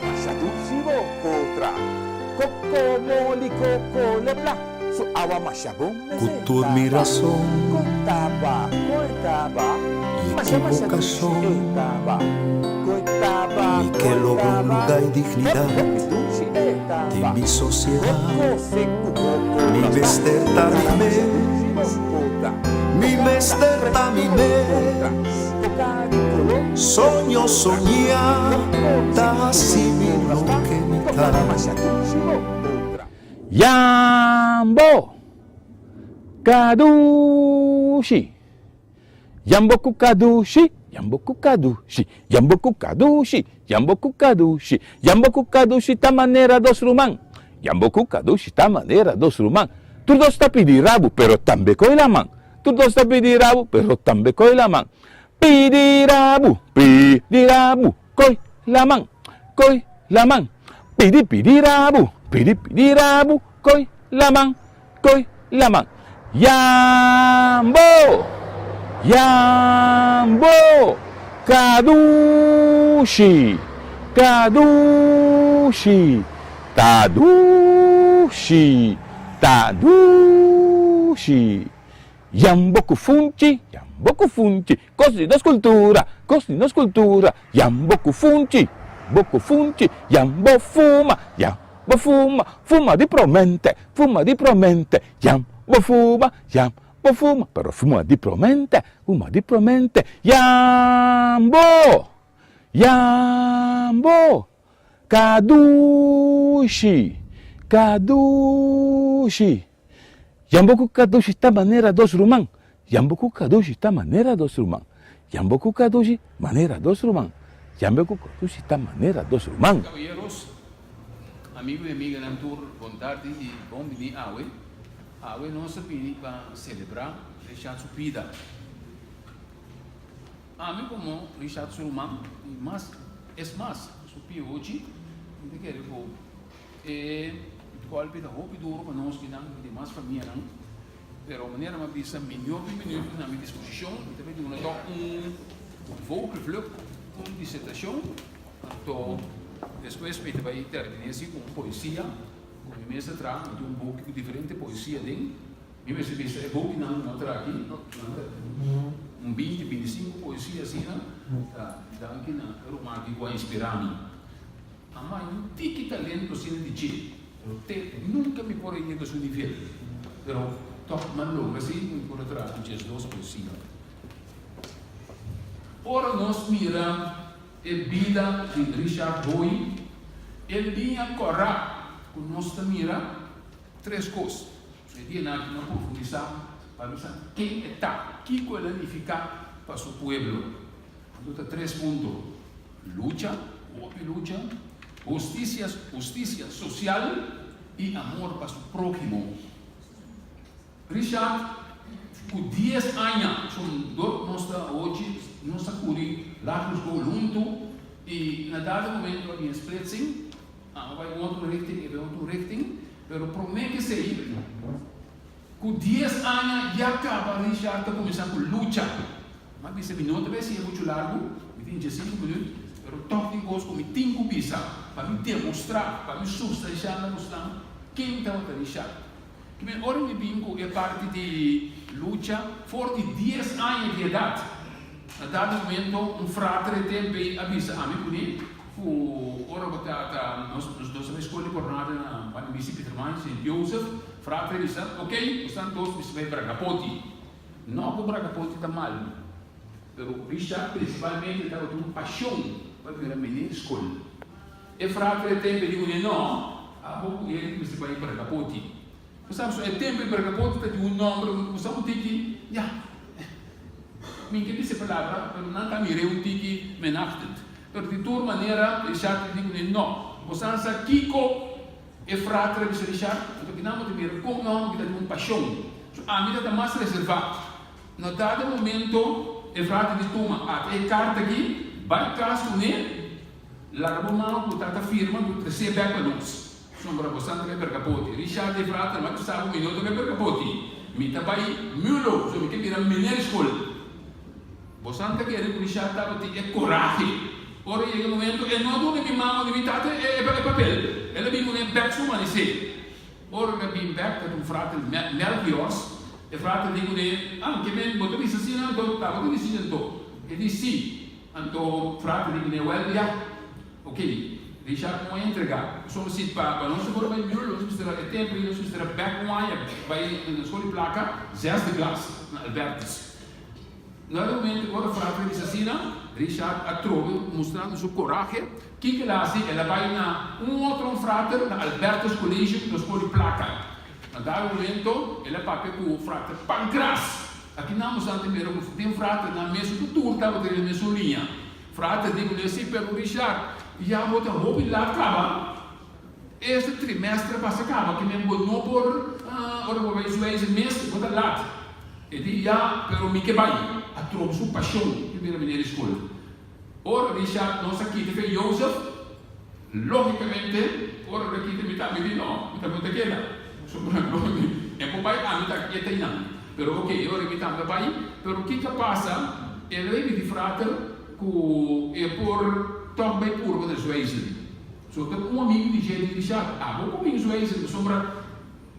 Masha dushi bo potra. Koko moli koko lepla. Su awa masha bon Ku mester tur mi taba. rason Kon taba, kon taba. I Masha masha dushi ekibokashon e taba. Kon taba, Mi ke kon logra un taba. luga i Hopi dignidat hopi dushi e den taba. mi sosiedat Koko seku koko Mi raspa. mester ta mi Tara masha dushi bo mes potra. Mi Koka ta mester ta pretu mi bo potra. mes Koka di kolo Soño soñá ta hasi mi loke mi ta. Yambo kadushi Yambo ku kadushi Yambo ku kadushi Yambo ku kadushi Yambo ku kadushi Yambo ku kadushi ta manera dos ruman Yambo ku kadushi ta manera dos ruman Tur dos ta pidi rabu pero tambe koe laman Tur dos ta pidi rabu pero tambe koe laman Pidi rabu, pidi rabu, koi laman, koi laman. Pidi pidi rabu, pidi pidi rabu, koi laman, koi laman. Yambo, yambo, kadushi, kadushi, ta dushi, ta dushi. Yambo ku funchi, yambo ku funchi, kos di nos kultura, kos di nos kultura. Yambo ku funchi, yambo ku funchi, yambo fuma, yambo fuma, fuma di promente, fuma di promente. Yambo fuma, yambo fuma, pero fuma di promente, fuma di promente. Yambo, yambo, kadushi, kadushi. Yambo ku kadushi ta manera dos ruman Yambo ku kadushi ta manera dos ruman Yambo ku kadushi manera dos ruman Yambo ku kadushi ta manera dos ruman. Caballeros, amigo y amiganan tur bon tardi y bon bini awe. Awe nos a bini pa celebra Richard su bida. Ami como Richard su ruman y mas es mas su piochi mi ta kere cu E golpi ta hopi duro pa nos kinan i demas famianan, pero manera mi a bisa minior di minuut na mi disposishon, mi ta bay duna tok un vogelvlucht, un disertashon, anto despues mi ta bay terminé si ku un poesia ku mi mes a traha, mi tin un buki ku diferente poesia den, mi mester bisa e bukinan ku mi a traha aki, nan ta un binti, bintisinku poesia asina, ta danki na e ruman aki ku a inspirá mi. Ama e un tiki talento asina di dje, pero te nunca mi por a yega su nivel. Pero toch m'a logra si cu mi por a traha cu 12 poesia. Ora nos mira e bida di Richard Hoy, e liña cora cu nos ta mira tres cos. E dianan aki m'a profundisa pa bisa ken e ta, kico el a nifica pa su pueblo. Anto ta tres punto, lucha, hopi lucha, hustisia, hustisia sosial i amor pa su próhimo. Richard ku dies aña, son dor nos ta ochi, nos a kuri lagere school huntu i na dado momento a bin splitsing, a bai un otro richting, e bai otro richting, pero promé ke esei, Ku dies aña ya kaba Richard ta kuminsá ku lucha. Mi a bisa mi no ta bay siña muchu largu, mi tin diesinku minüt, pero tòg tin kos ku mi tin ku bisa pa mi demostrá, pa mi supstanshá na bosnan ken tabata Richard. Kimen ora mi bin ku e parti di lucha for di dies aña di edat. Na dado momento un frater e tempu ei a bisa ami kuné ku ora bo ta ta nos nos a bay skol di Coronado na Banda Misi Pieterman, Sint Joseph. Frater bisa, Ok, bosan dos mester bai Bragapoti. No ku Bragapoti ta malu, pero Richard prinsipalmente tabata un pashon pa bira meneer skol. E frater e tempu e di kuné, No, abo ku Eric mester bai Bragapoti. Bo sabi so, e tempu e Bragapoti ta di un nomber ku bo sa un tiki, ya, mi ke bisa e palabra, pero nan ta mir'é un tiki minachtend. Pero di tur manera Richard e di kuné, No, bosan sa kiko E frater a bisa Richard, Anto kinan bo ta mira kon un hòmber ki ta tin un pashon. So ami ta ta mas reservá. Na dado momento e frater di tuma ata e karta aki, bai kas kuné, laga bo mama ku tata firma ku tres'é bèk pa nos. Sombra bo san ta bai Bergapoti. Richard di e frater, Ma ku sa bo mi no ta bai Bergapoti. Mi ta bai Mulo, so mi ke bira meneer skol. Bosan ta kere ku Richard tabatin e korahe. Ora yega e momento, e no a duna mi mama ni mi tata e papel. El a bin kuné bèk su manisé. Ora el a bin bèk, ta un frater Melchiors. E frater di kuné, Ah, ke men bo ta bisa asina anto? Tabata disidi anto? E di, Sí. Anto frater di kuné, Wèl, ya. Ok, Richard no a entregá. Pasobra si pa pa nos por bai muur, nos mester a e tempu ei nos mester a bèk un aña bai na skol di plaka zesde klas na Albertus. Na e momento ora frater a bisa asina, Richard a trobe mustrando su korahe. Kiko el a hasi? El a bai na un otro un frater na Albertus College na skol di plaka. Na dado momento el a papia ku frater Pancras. Aki nan nos a mira ku tin fraternan mesun ku tur tabata den e mesun liña. Frater di kuné si, pero Richard, ya bo ta hopi lat kaba. Este trimestre pasa kaba ke men bo no por ora bo bai zwijs mes bo ta lat. E di ya, pero mi ke bai. A troba su pasion di bira meneer di skol. Ora Richard nos a kita fe Jozef, logicamente ora lo kita mi tambe di no, mi tambe no ta keda. E por bai ami ta e ta einan. Pero ok, ora mi tambe bai, pero kiko a pasa? E rei di frater ku e por tòg bai purba na Zwijzen. So ta un amigu di dje di Richard, abo ku bin Zwijzen pasobra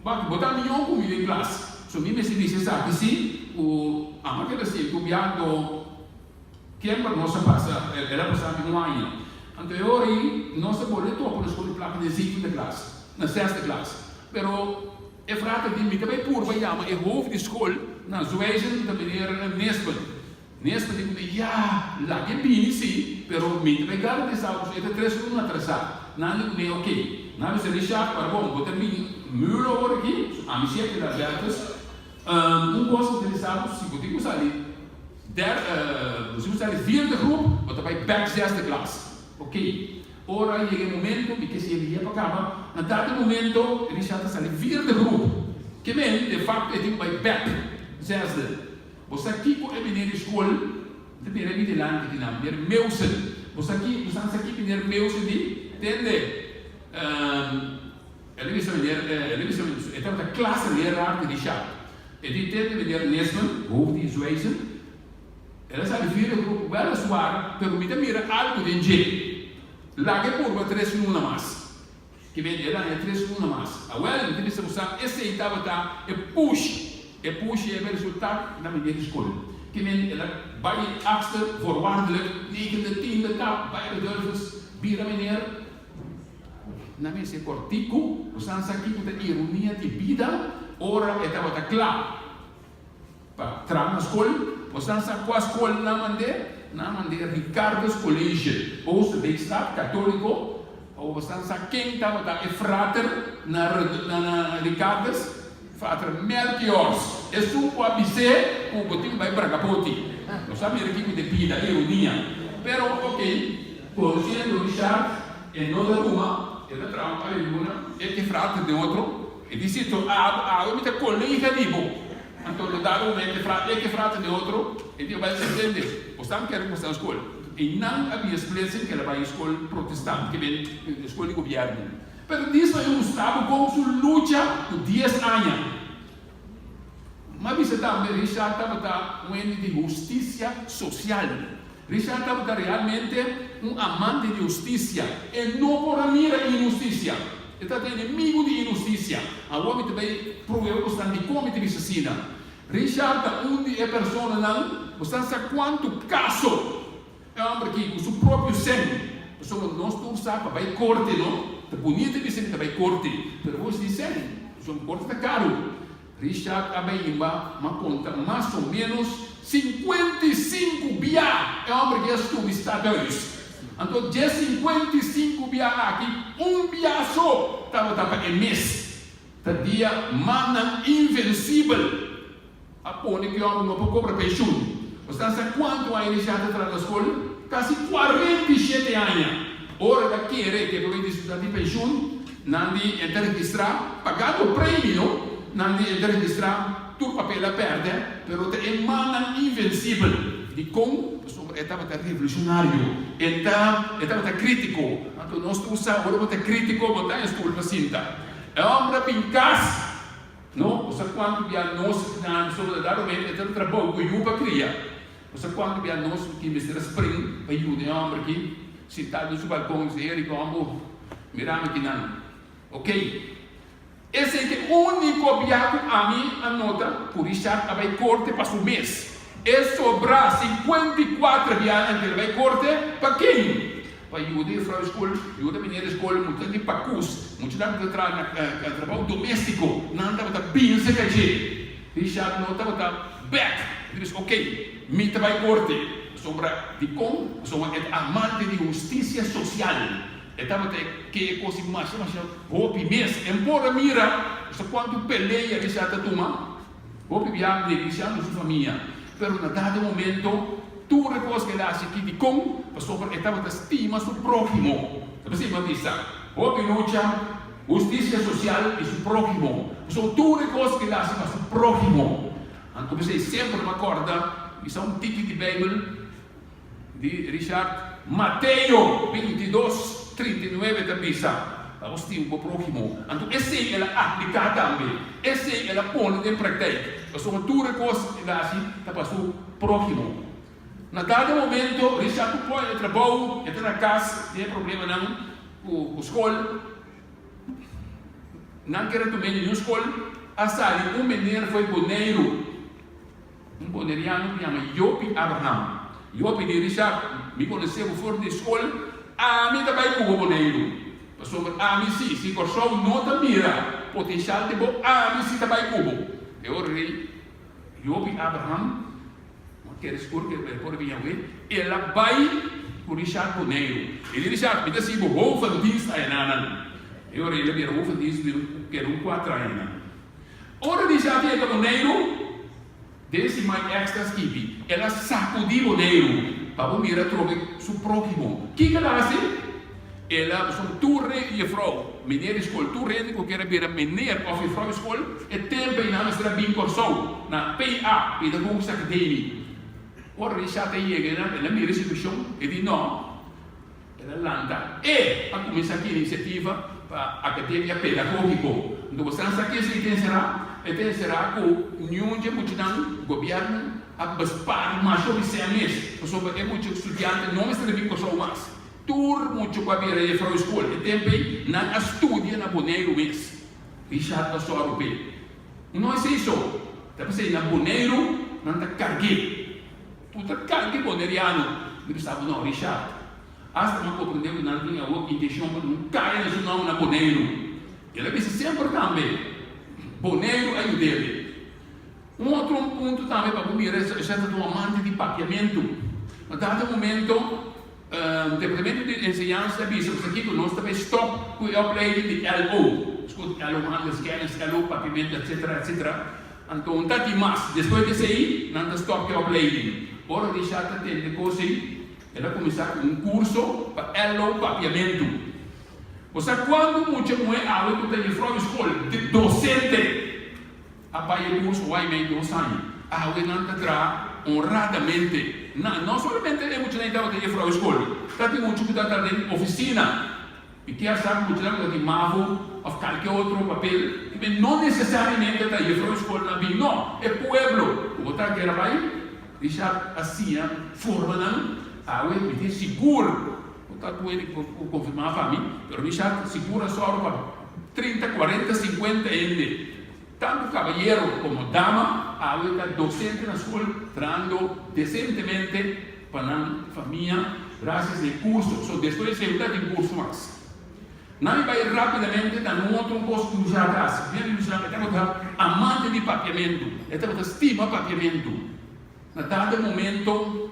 wak bo ta mion ku mi den klas. So mi mester bisa esaki si ku amo a keda sinti un biaha anto kemper nos a pasa, el a pasa mi un aña. Anto e ora ei nos a bolbe topa na skol di plaka den zevende klas, na zesde klas. Pero E frater di mi ta bai purba yama e hoofd di skol na Zwijzen ta meneer Nespen. Nespen di ku mi, Ya, laga e bini si, pero mi ta bai garantisa ku e ta tres luna atrasá. Nan di ku mi, Oké. Nan a bisa, Richard, para bon, bo ta bini mulo awor aki, ami si a keda Albertus. Un kos interesante, si bo tin ku sali der, si bo sali vierde groep, bo ta bai bèk zesde klas. Oké. Ora yega e momento, mi ke siña mi pa kaba, na dado momento Richard ta sali vierde groep. Ke men, de facto e tin ku bai bek zesde. Bo sa kiko e meneer di skol ta mira mi dilanti di nan, meneer Meusen. Bo sa ki, bo sa sa ki meneer Meusen di? Tende, el a bisa meneer, el a bisa, e tabata klas leraar di Richard. E di, tende meneer Nesman, hoofd di Zwijsen, El a sali vierde grupo weliswaar, pero mi ta mira algu den dje. Laga e purba tres luna mas. Ke men el a haña tres luna mas. Awel, mi ta bisa bo sa, esei tabata e push. E push e resultat na meneer di skol. Ke men el a bai achtste voorwaardelijk, negende, tiende kap, bai Rodolphus, bira meneer. Na mester kortiku, bo sa sa kiko ta ironia di bida ora e tabata kla. Pa traha na skol, bosan sa kua skol nan mand'é? Nan mand'é Richardus College, Oosterbeekstraat, Katóliko. Awor bosan sa ken tabata e frater na na Richardus? Frater Melchiors, esun ku a bis'é ku bo tin ku bai Bragapoti. Nos a mira kiko ta e bida, ironia. Pero ok, konosiendo Richard, e no ta tuma, e ta traha un par di luna, e ke frater den otro, e di si, abo, abo mi ta kolega di bo. Anto lo dado momento e frate e ke frate den otro e di bai sentende bo stan kere ku bo sta na skol. Einan a bia splitsing ke la bai skol protestant ke ben skol di gobierno. Pero disma e mustra bo kon su lucha ku dies aña. Ma bisa tambe Richard tabata un hende di hustisia sosial. Richard tabata realmente un amante di hustisia. E no por a mira inhustisia. E tabata enemigu di inhustisia. Awor mi ta bai prueba ku esnan dikon mi ta bisa asina. Richard ta un di e personanan ku sa sa kuantu kaso e hòmber aki ku su propio sèn. Pasobra nos tur sa pa bai korte no. Ta bunita bisa mi ta bai korte, pero bo si sèn, pasobra korte ta karu. Richard a bai himba ma konta mas o ménos 55 bia e hòmber ki a stubi stadhuis. Anto dje 55 bia aki, un bia so tabata pa e mes. Ta dia mannan invensibel a pone ku e hòmber no por kobra penshun. Bo sa sa kuantu aña Richard a traha na skol? Kasi 47 aña! Ora el a kere ku e por bai disfrutá di penshun, nan di e ta registrá pagando premio, nan di e ta registrá tur papel a pèrdè, pero ta e mannan invensibel. Dikon? Pasobra e tabata revolushonario, e ta e tabata krítiko. Anto nos tur sa ora bo ta krítiko bo ta en stul pa sinta. E hòmber a bin kas. No, bo sa kuantu bia nos nan sobra dado momento e ta trabou ku yu pa kria. Bo sa kuantu bia nos ki mester a spring pa yuda e hòmber aki sintá den su balkon i bisa, Eric, hòmber, mira mi kinan. Ok. Esei ta e úniko bia ku ami a nota ku Richard a bai korte pa su mes. E sobrá 54 bianan ku el a bai korte, pa ken? Pa yuda juffrouw skol, yuda meneer skol, muchanan di pakus, muchanan ku ta traha na trabou doméstiko, nan tabata bin serka dje. Richard no tabata bèk. E ta bisa, Ok, mi ta bai korte. Pasobra dikon? Pasobra e ta amante di hustisia sosial. E tabata e ke e kos di masha masha hopi mes. En por a mira sa kuantu pelea Richard ta tuma. Hopi bia neglishando su famia. Pero na dado momento tur e kos ke el a hasi aki dikon? Pasobra e tabata stima su próhimo. Ta p'esei mi a bisa, hopi lucha, hustisia sosial i su próhimo. Pasobra tur e kos ke el a hasi pa su próhimo. Anto p'esei semper mi a kòrda bisa un tiki di Beibel. Di Richard. Mateo 22, 39 ta bisa, Pa bo stima bo próhimo. Anto esei el a apliká tambe. Esei el a pone den praktijk. Pasobra tur e kos el a hasi ta pa su próhimo. Na dado momento Richard ku poi e trabou, e ta na kas, tin e problemanan ku skol. Nan kere tum'é den un skol, a sali un meneer fo'i Boneiru. Un boneriano ku yama Jopi Abraham. Jopi di Richard, mi konosé bo for di skol, ami ta bai ku bo Boneiru. Pasobra ami si, si Kòrsou no ta mira potenshal di bo, ami si ta bai ku bo. E ora rei Jopi Abraham, no a kere sigur ku e por bin awe, el a bai ku Richard Boneiru. E di Richard, mi ta sigui bo hoofd van dienst ayenanan. E ora el a bira hoofd van dienst di kere un kuater añanan. Ora di Xavi yega Boneiru, den siman extra skibi, el a sakudí Boneiru pa bo mira atrobe su próhimo. Kiko el a hasi? El a pasobra tur re jefrou, meneer di skol, tur hende ku kier a bira meneer òf jefrou di skol, e tempu ei nan mester a bin Kòrsou, na PA, Pedagogische Academie. Ora di Xavi a yega el a mira e situashon, e di no. El a lanta e a kuminsá ki inisiativa pa Akademia Pedagógiko. Anto bo sa sa ke esei ta enserá? E ta enserá ku niun dje muchanan gobièrnu a bespaar masha hopi sèn mes, pasobra e mucha studiante no mester a bin Kòrsou mas. Tur mucha ku a bira jefrou skol e tempu ei, nan a studia na Boneiru mes. Richard a sòru p'e. No esei so, ta p'esei na Boneiru nan ta karg'é. Bo ta kanti boneriano? Mi bisa bo no, Richard. Asta mi a komprendé ku nan tin awor intenshon pa duna un kaya na su nòmber na Boneiru. El a bisa semper tambe, Boneiru a yud'é. Un otro punto tambe pa bo mira, Richard ta un amante di papiamentu. Na dado momento, Departamento di Enseñansa a bisa nos aki ku nos ta bai stòp ku e opleiding di LO, Skol di LO Handelskennis, LO Papiamentu, etcetera, etcetera. Anto un ta tin mas. Despues di esei, nan ta stòp e opleiding. Ora Richard ta tende kos ei, el a kuminsá ku un kurso pa LO Papiamentu. Bo sa kuantu mucha muhé awe ku ta jefrou di skol, dosente, a bai e kurso wai mei dos aña? Awe nan ta traha honradamente. Na, no solamente e muchanan ei tabata jefrou di skol, ta tin mucha ku ta traha den ofisina. Mi kier sa ku muchanan ku ta tin mavo òf kalke otro papel ku mi no nesesariamente ta jefrou di skol nan bin. No, e pueblo ku bo ta kier a bai, Richard a siña forma nan. Awe mi tin sigur, bo ta puede konfirmá pa mi, pero Richard sigur a sòru pa 30, 40, 50 hende, tantu kabayero komo dama, awe ta dosente na skol trahando desentemente pa nan famia gracias na e curso. So despues di esei ta tin curso mas. Nan mi bai rapidamente na un otro cos cu Luciana ta haci. Mira Luciana e tabata amante di papiamentu, e tabata stima papiamentu. Na dado momento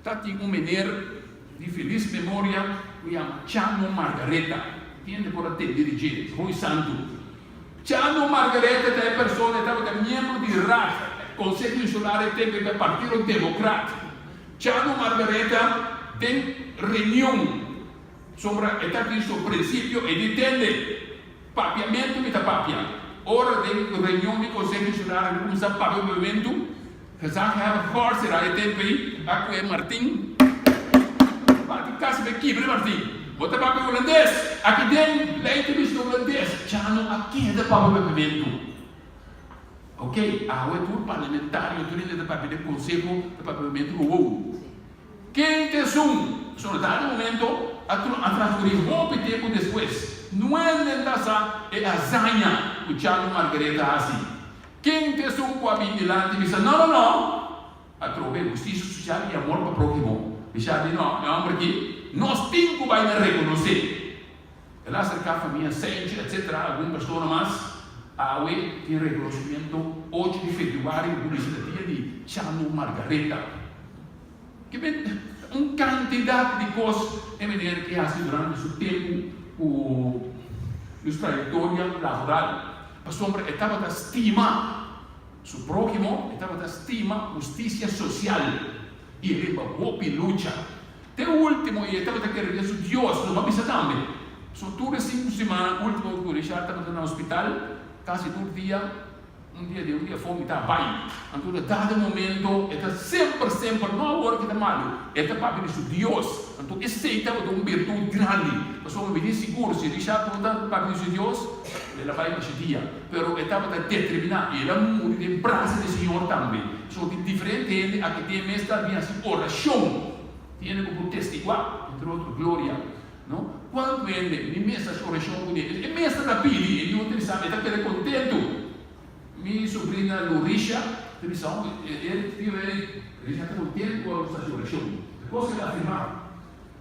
ta tin un meneer di feliz memoria cu yama Chano Margareta. Tin hende por a tende di dje, Hoy Santu. Chano Margareta ta e persona, e tabata miembro di Raad, Conseho Insular e tempo e ta Partido Democrat. Chano Margareta den reunion sobra e ta tin su principio e di tende papiamento mi ta papia. Ora den reunion di Conseho Insular a cuminsa papia papiamento, Gezaghebber Gorser e tempo ei a cu e Martin bati casi be kibra e Martin. Bo ta papia Hulandes! Aki den ley ta bisa Hulandes. Chano a keda papia papiamento. Ok, awe tur parlamentario, tur hende ta papia den conseho, ta papia papiamentu gewoon. Ken ta esun? Pasobra na dado momento a a transcurri hopi tempo despues. Nuende ta sa e hazaña cu Chalo Margaretha a haci. Ken ta esun cu a bin dilanti y bisa, No, no, no! Atrobe husticia social y amor pa prohimo. Bisa di, No, e homber aki nos tin cu bay na reconoce. El a aserká famia Senchi etc. Algun persona mas. Awe tin rekonosimiento ocho di febrüari ku bishita dia di Chano Margaretha. Ke men ta un kantidat di kos e meneer ke hasi durante su tempu ku su trayektoria laboral. Pasobra e tabata stima su próhimo, e tabata stima hustisia sosial i riba hopi lucha. Te ultimo i e tabata kere den su Dios, lo bo a bisa tambe. So tur e sinku simana ultimo ku Richard tabata na hospital, kasi tur dia, un dia den un dia afó mi ta bai. Anto na dado momento e ta semper semper, no awor ku e ta malu, e ta papia di su Dios. Anto esei tabata un birtud grandi, pasobra mi tin sigur si Richard no ta papia di su Dios, el a bai masha dia. Pero e tabata determiná i el a muri den brasa di Señor tambe. So tin diferente hende aki den mes ta bin hasi orashon. Tin hende ku por testiguá, entre otro Gloria, no? Kuantu hende mi mes hasi orashon kuné? E mes ta ta pidi, e no ta bisa mi, e ta keda kontentu. Mi sobrina Lorisha ta bisa, e Risha ta kontentu ora nos ta hasi orashon. E kos ku el a afirmá.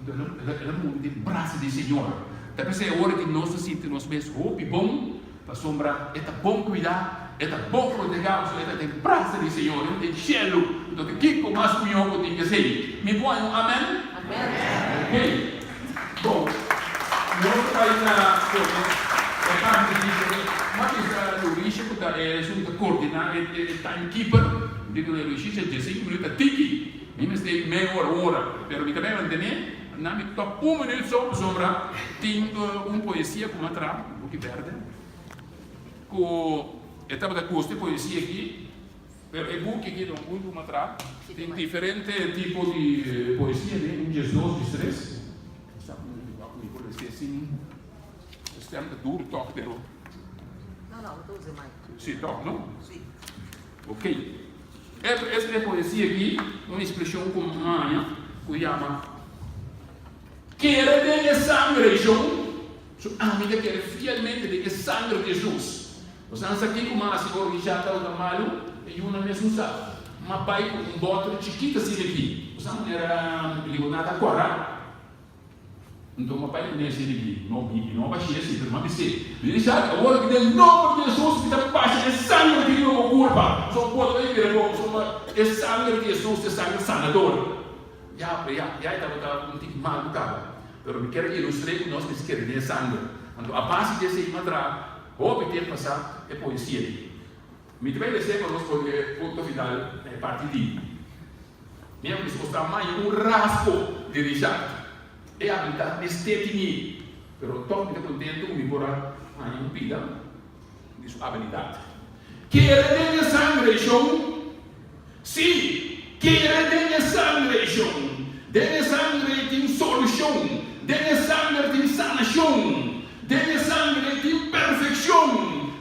El a muri den brasa di Señor. Ta p'esei awor ki nos ta sinti nos mes hopi bon, pasobra e ta bon kuidá, e ta bon protegá, pasobra e ta den brasa di Señor, e ta den shelu. Enton ta kiko mas mihó ku tin esei? Mi por haña un amen? Ok. Bon, nos ta bai na pone e parti di M'a bisa Luisha ku ta esun ku ta koordiná e timekeeper, mi di ku Luisha diesinko minuut ta tiki. Mi mester mei ora, un ora, pero mi ta bay mantene na mi top un minuut so pasobra tin un poesia cu mi a traha, un buki berde, cu e tabata gusta e poesia aki, pero e buki aki ta un buki cu mi a traha, tin diferente tipo di poesia den, un diesdos, diestres, mi por lesa sin stem ta duro toch pero. No, no, bo ta usa e mic. Si toch, no? Si. Ok. Es e poesia aki un expresion cu maña cu yama Kere den e sangre, Shon. So ami ta kere fielmente den e sangre di Jesus. Bo sa sa kico m'a haci ora Richard tabata malu? E yuna mes un sa. M'a bai cu un boter chikito asina aki. Bo sa manera limonada cora? Nton papai ku nese di mi, no bibi, no bash'é si, pero m'a bis'é, Richard, awor aki den nomber di Jesus mi ta basha e sanger di riba bo kurpa, so bo ta bai bira bon, pasobra e sanger di Jesus ta e sanger sanador. Ya, pero ya, ya e tabata un tiki malu kaba, pero mi kier a ilustr'é ku nos mester kere den e sanger. Anto a base di esei m'a traha hopi tempu pasá e poesia aki. Mi ta bai les'é pa nos pone punto final na e parti di. Mi a bisa maña un rasgo di Richard. E abilidat mester tin ei, pero tòg mi ta kontentu ku mi por a haña un pida di su abilidat. Kere den e sangre, shon. Sí, kere den e sangre, shon. Den e sangre tin solushon. Den e sangre tin sanashon. Den e sangre tin perfekshon.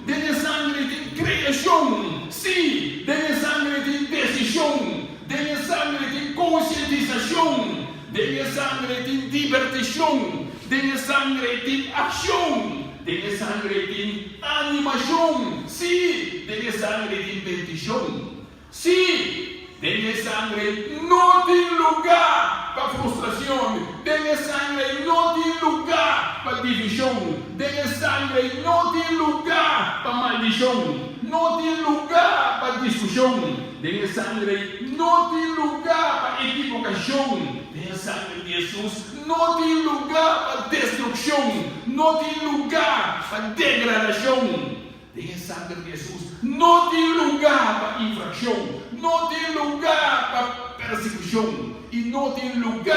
Den e sangre tin kreashon. Sí, den e sangre tin desishon. Den e sangre tin konsientisashon. Den e sangre tin dibertishon. Den e sangre tin akshon. Den e sangre tin animashon. Sí, den e sangre tin bendishon. Sí, den e sangre no tin lugá pa frustracion, den e sangre no tin lugá pa division, den e sangre no tin lugá pa maldicion, no tin lugá pa discusion, den e sangre no tin lugá pa equivocacion, den e sangre di Jesus no tin lugá pa destruccion, no tin lugá pa degradacion. Den e sanger di Hesus no tin lugá pa infrakshon, no tin lugá pa persekushon i no tin lugá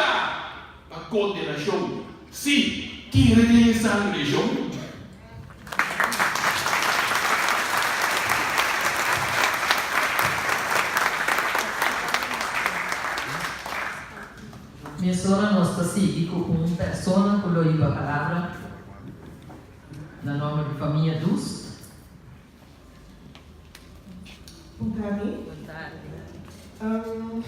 pa kondenashon. Sí, kere den e sanger di Shon. Mesora nos ta sigui ku un persona ku lo hiba palabra. Na nomber di famia Doest. Bon tardi. Bon tardi.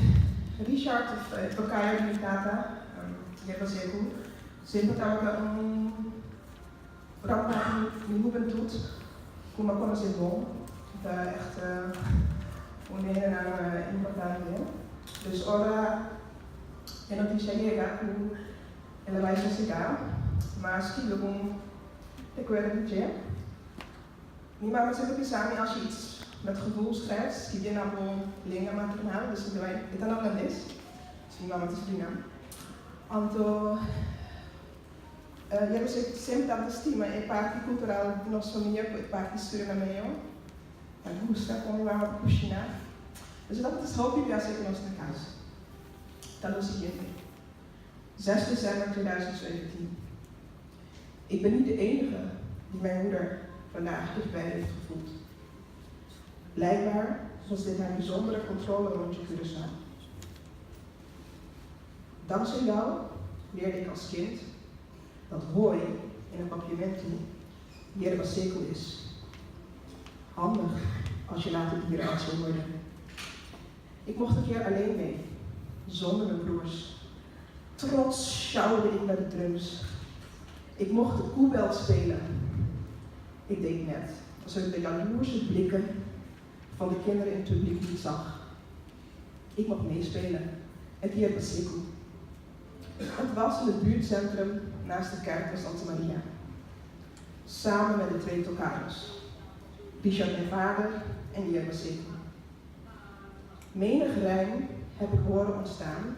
Richard, of e tocayo di mi tata, Diego Secu, semper tabata un gran parti di mi hubentud cu mi a conoce bon. Ta echt un hendenan importante. Dus ora e noticia yega cu el a bay sosega, mas kico cu un recuerdo di dje. Mi mama semper bisa mi als je iets met gevoel schrijft, skibi na bo lenga maternal, dus mi ta bai, e ta na Holandes, dus mi mama ta Surinam. Anto ya bo semper tabata stima e parti cultural di nos famia cu e parti Surinameo, ta gusta con mi mama ta cushina, dus e tabata hopi biaha cu nos na cas. Ta lo siguiente, zes december 2017. Ik ben niet de enige die mijn moeder vandaag dichtbij heeft gevoeld. Blijkbaar was dit haar bijzondere controle rondje Curaçao. Dankzij jou leerde ik als kind dat hooi in een papiamento yerba seco is. Handig als je later dierenarts wil worden. Ik mocht een keer alleen mee, zonder mijn broers. Trots sjouwde ik met de drums. Ik mocht de koebel spelen. Ik deed net alsof ik de jaloerse blikken van de kinderen in het publiek niet zag. Ik mocht meespelen. Het hier was. Het was in het buurtcentrum naast de kerk van Santa Maria. Samen met de twee tocayos. Richard mijn vader en Yerba Seco. Menig rijm heb ik horen ontstaan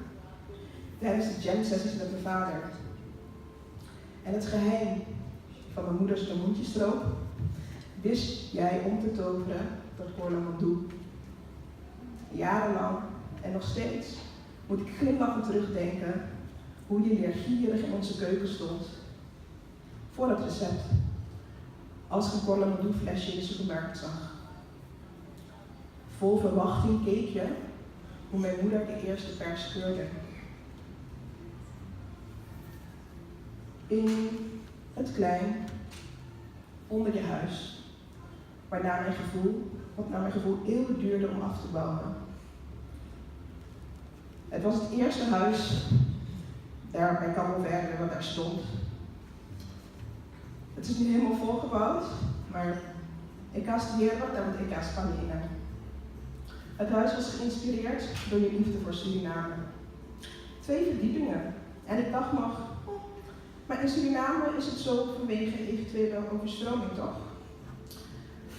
tijdens de jam sessies met mijn vader. En het geheim van mijn moeders lamoentjestroop wist jij om te toveren tot Korlamandoe. Jarenlang en nog steeds moet ik glimlachend terugdenken hoe je leergierig in onze keuken stond voor het recept. Als ik een Korlamandoe flesje in de supermarkt zag. Vol verwachting keek je hoe mijn moeder de eerste pers keurde. In het klein, onder je huis, waarna mijn gevoel, wat naar mijn gevoel eeuwen duurde om af te bouwen. Het was het eerste huis daar bij Cabo Verde wat daar stond. Het is nu helemaal volgebouwd, maar ik haast heerlijk want ik haast Palena. Het huis was geïnspireerd door je liefde voor Suriname. Twee verdiepingen. En ik dacht nog, maar in Suriname is het zo vanwege eventuele overstroming toch?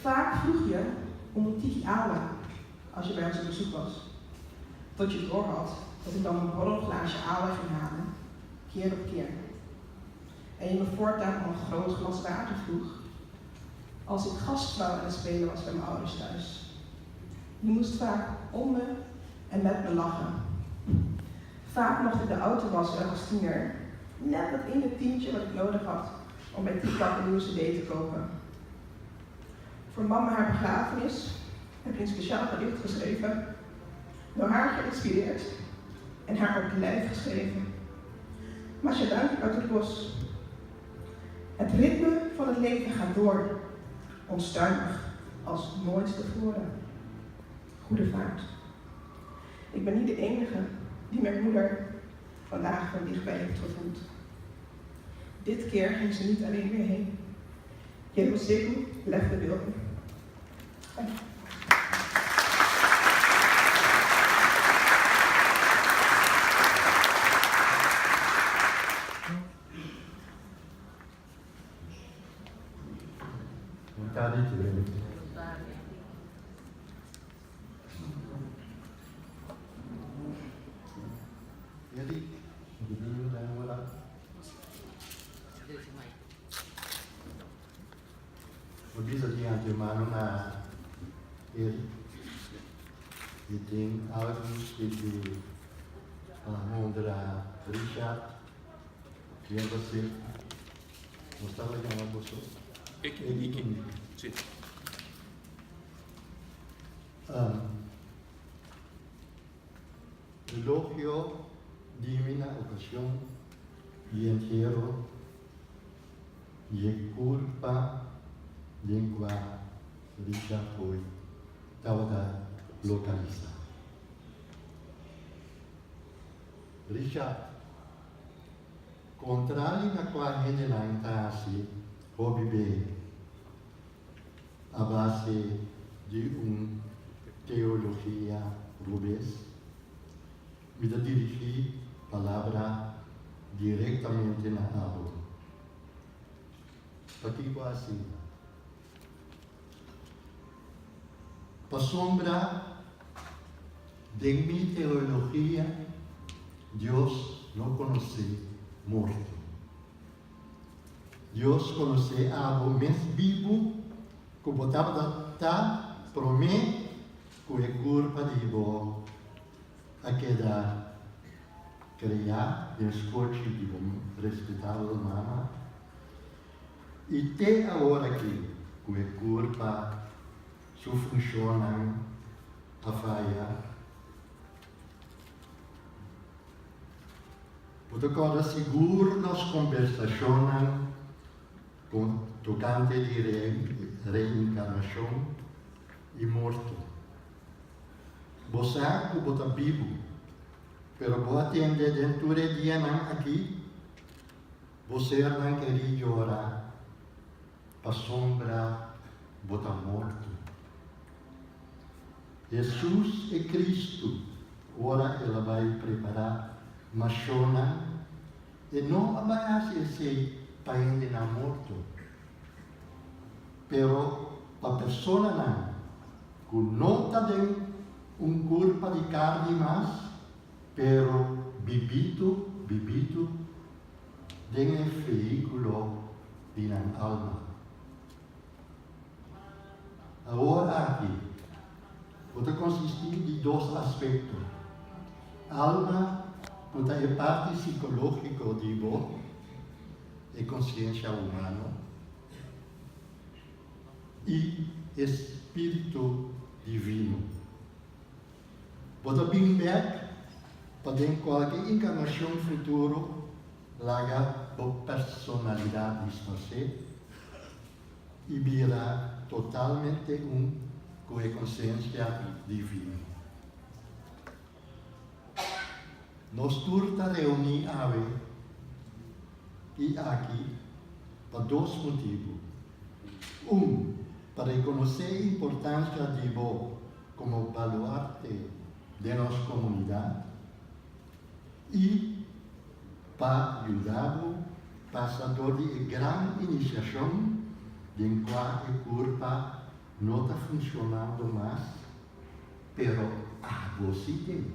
Vaak vroeg je om een tiki awa als je bij ons op bezoek was. Tot je doorhad dat ik dan een borrelglaasje awa ging halen, keer op keer. En je me voortaan om een groot glas water vroeg, als ik gastvrouw aan het spelen was bij mijn ouders thuis. Je moest vaak om me en met me lachen. Vaak mocht ik de auto wassen als tiener. Net dat ene tientje wat ik nodig had om bij TikTok een nieuwe cd te kopen. Voor mama haar begrafenis heb je een speciaal gedicht geschreven. Door haar geïnspireerd en haar op het lijf geschreven. Masha dank uit het bos. Het ritme van het leven gaat door, onstuimig als nooit tevoren. Goede vaart. Ik ben niet de enige die mijn moeder vandaag van dichtbij heeft gevoeld. Dit keer ging ze niet alleen meer heen. Yerba Seco left the building. Bon tardi tur. Bon tardi. Eric, de buren en voilà. Bo bisa di antemano na Eric di tin algu skirbi pa honra Richard Yerba Seco. Nos tabata yama boso Iki, Eric Iki. ku mi. Si. Elogio di mi na ocasion di entiero di e curpa den cua Richard Hooi tabata. lokalisá. Richard, Kontrali na kua hendenan ta hasi hopi be a base di un teologia robes, mi ta dirigí palabra direktamente na abo. Pakiko asina? Pasobra den mi teologia Dios no konosé morto. Dios konosé abo mes bibu ku bo tabata ta promé ku e kurpa di bo a keda kreá den skochi di bo respetabel mama. I te awor aki ku e kurpa su funshonnan a faya, bo ta kòrda sigur nos kombersashonnan tokante di reinkarnashon i morto. Bo sa ku bo ta bibu, pero bo a tende den tur e dianan aki Bo sernan kerí yora pasobra bo ta morto. Hesus e Cristo ora el a bai prepará mashonnan, e no a bai hasi esei pa hendenan morto, pero pa personanan ku no ta den un kurpa di karni mas, pero bibitu, bibitu den e vehíkulo di nan alma. Awor aki, bo ta konsistí di dos aspekto, alma ku ta e parti sikológiko di bo, e konsiensia humano, i e spiritu divino. Bo ta bin bek pa den kualke inkarnashon futuro laga bo personalidat disparsé i bira totalmente un ku e konsiensia divino. Nos tur ta reuní awe i aki pa dos motibu. Un, pa rekonosé e importansia di bo komo baluarte den nos komunidat i pa yuda bo pasa dor di e gran inisiashon den kua e kurpa no ta funshonando mas, pero abo si tin.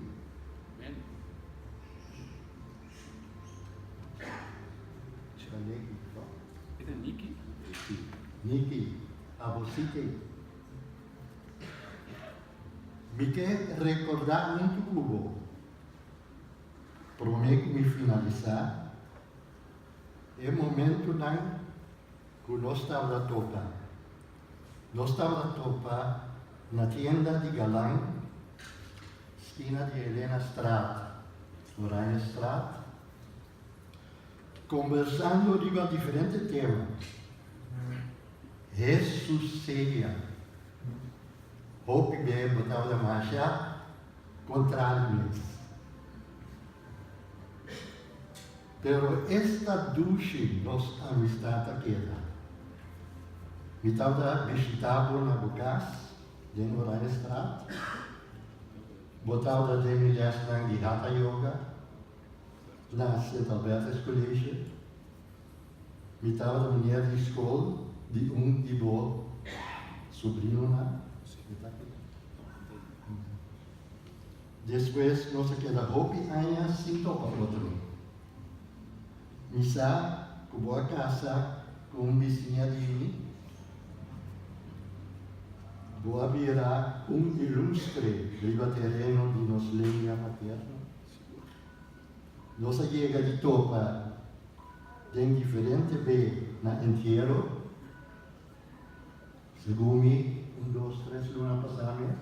Niki, abo si tin. Mi ke rekordá huntu ku bo, promé ku mi finalisá, e momentunan ku nos tabata topa. Nos tabata topa na tienda di Galan, skina di Elenastraat, Oranjestraat, kombersando riba diferente tema. Hesus seria. Hopi be bo tabata masha kontrali mes. Pero esta dushi nos amistad a keda. Mi tabata bishita bo na bo kas den Oranjestraat. Bo tabata den mi lesnan di Hatha Yoga na Sint Albertus College. Mi tabata meneer di skol di un di bo subrinonan. Despues nos a keda hopi aña sin topa otro. Mi sa ku bo a kasa ku un bisiña di mi. Bo a bira un ilustre riba tereno di nos lenga materno. Nos a yega di topa den diferente be na entiero, segun mi un dos tres luna pasá mes,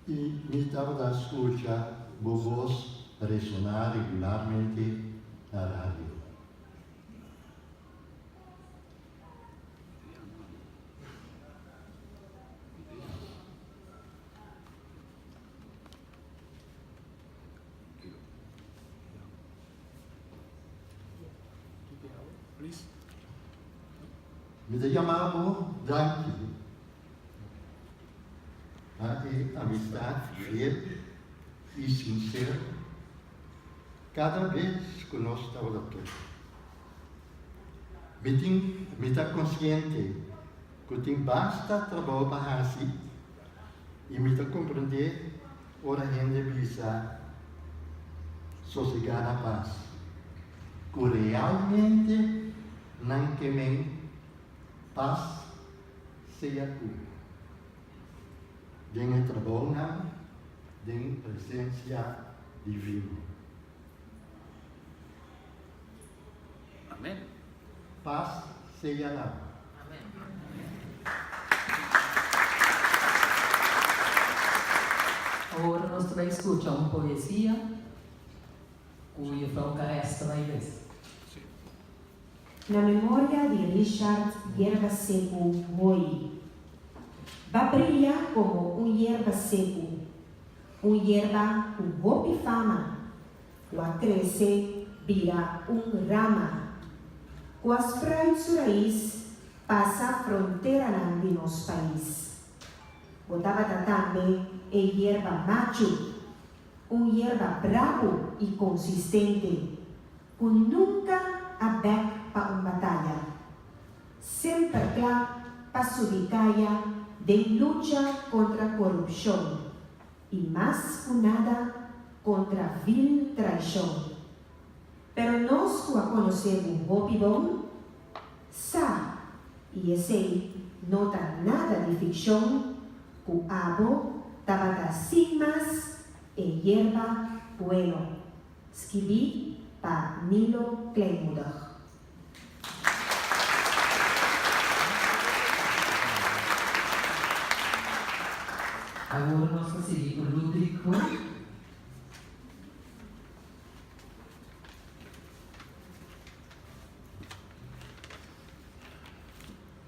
i mi tabata skucha bo bos resoná regularmente na radio. Please. Mi ta yama bo danki pa e amistat fiel i sinsero kada bes ku nos tabata topa. Mi tin mi ta konsiente ku tin basta trabou pa hasi i mi ta komprendé ora hende bisa sosegá na pas, ku realmente nan ke men pas sea ku bo den e trabounan den presensia divino. Amen. Pas sea na bo. Awor nos ta bai skucha un poesia ku Juffrouw Carès ta bai lesa. Na memoria di Richard Yerba Seku Hoy Ba bria komo un yerba seku, un yerba ku hopi fama, ku a krese bira un rama, ku a spruit su rais pasa fronteranan di nos pais. Bo tabata tambe e yerba machu, un yerba brabu i konsistente, ku nunka a bèk pa un bataya, semper kla pa subi kaya den lucha kontra korupshon i mas ku nada kontra vil traishon. Pero nos ku a konosé bo hopi bon, sa, i esei no ta nada di fikshon, ku abo tabata sin mas e yerba bueno. Skibí pa Nilo Kleinmoedig. Awor nos ta sigui ku Ludwig Hoek.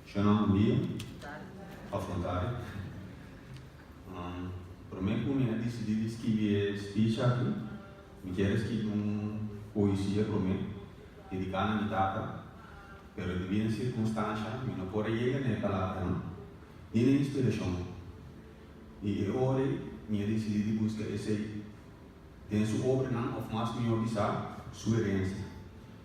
Shona un dia of un tardi. Prome ku mi a disidí di skibi e speech aki, mi kier a skibi un poesia prome, dediká na mi tata, pero debí na sirkunstansha mi no por a yega na e palabranan, ni na inspirashon. I e ora ei mi a disidí di buska esei den su obranan òf mas mihó bisá, su herensia.